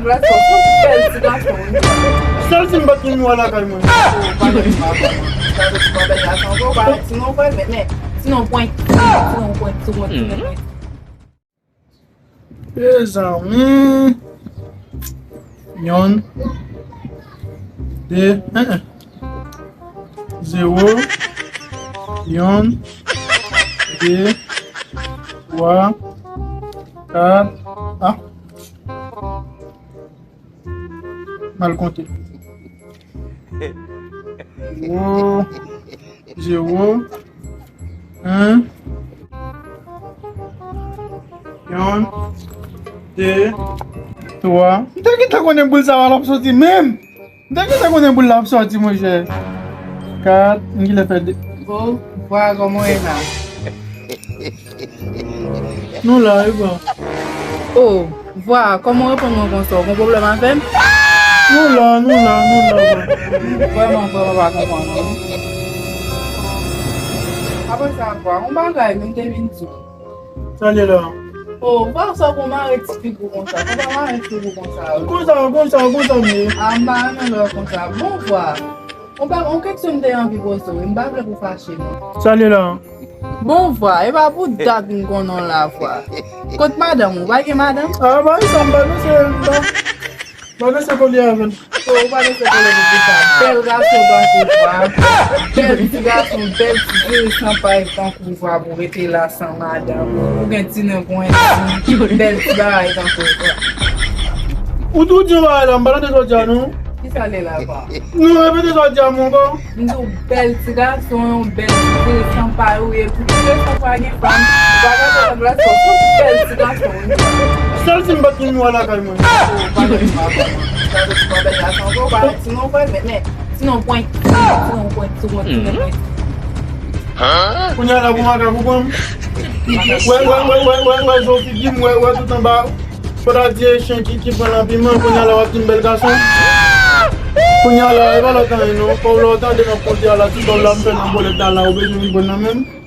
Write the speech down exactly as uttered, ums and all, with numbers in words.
Gras, ou se yon bèl ti gason, wi. Sèl si m pa t gen miwa lakay mwen. Ou pa gen miwa lakay mwen. Sa vle di ou pa bèl gason ankò, ou pa, sinon ou pral mèt, men, sinon ou pran, sinon ou pran, sinon ou pran, sinon ou pran. Mezanmi. Yonn. De. Hein, hein. Zewo. Yonn. De. Twa. Kat. Ah. Mal konte. Zewo. Zewo. En. Yonn. De. Twa. M te gentan konnen boul sa a l ap soti menm. M te gentan konnen boul la ap soti, monchè. Kat. M genlè fè de. Bon, vwa, kòman w ye la? Nou la, e bon. Oh, vwa, kòman w reponn mwen konsa? Ou gen pwoblèm avè m? Nou la, nou la, nou la, vwa. Vrèman, vrèman pa konprann, non. Apre sa, vwa, yon bagay, men m te vin di w. Sa l ye la? Oh, vwa, sa w gon mare ti figi w konsa. Fò w pa mare figi w konsa. Konsa, konsa, konsa m ye. Ah, m pa renmen lè w konsa. Bon, vwa. Yon ba-, yon kesyon m te anvi poze w, m pa vle pou fache, non. Sa l ye la? Bon, vwa, e pa pou dat m konnen w la, vwa. Kot madanm ou? Ou pa gen madanm? Ah, ba, sa m pa danse, m pa, m pa danse kolye avè l. Oh, ou pa danse kolye pou kisa? Bèl gason tankou vwa. Bèl ti gason, bèl ti zere san pay tankou vwa pou rete la san madanm. Ou gen ti nen pou en ti bèl ti bagay tankou vwa. Ou tou di yon bagay la, m pa tande sa w di a, non. Kisa l ye la, vwa? Non, repete sa w di a, mon bon. M di w bèl ti gason, yon bèl ti zere san pay ou ye, pou ki rezon pa gen fanm, ou pa ka fè sèl gras, ou se yon bèl ti gason, wi. Sèl si m pa t gen miwa lakay mwen. Ou pa gen miwa lakay mwen. Sa vle di ou pa bèl gason ankò, ou pa, sinon ou pral mèt, men, sinon ou pran, sinon ou pran, sinon ou pran. Kounye a la pou makak ou pran m. Wè, wè, wè, wè, wè, wè, jan w figi m, wè, wè, tout anba. Fò ta di e chen ki, ki pran nan piman, kounye a la w ap di m bèl gason. Kounye a la, e pa lòt anyen non. Fò w lè w tande m ap konte a la, ti kòb la m fè nan bòlèt la, la, ou bezwen vin pran nan men m.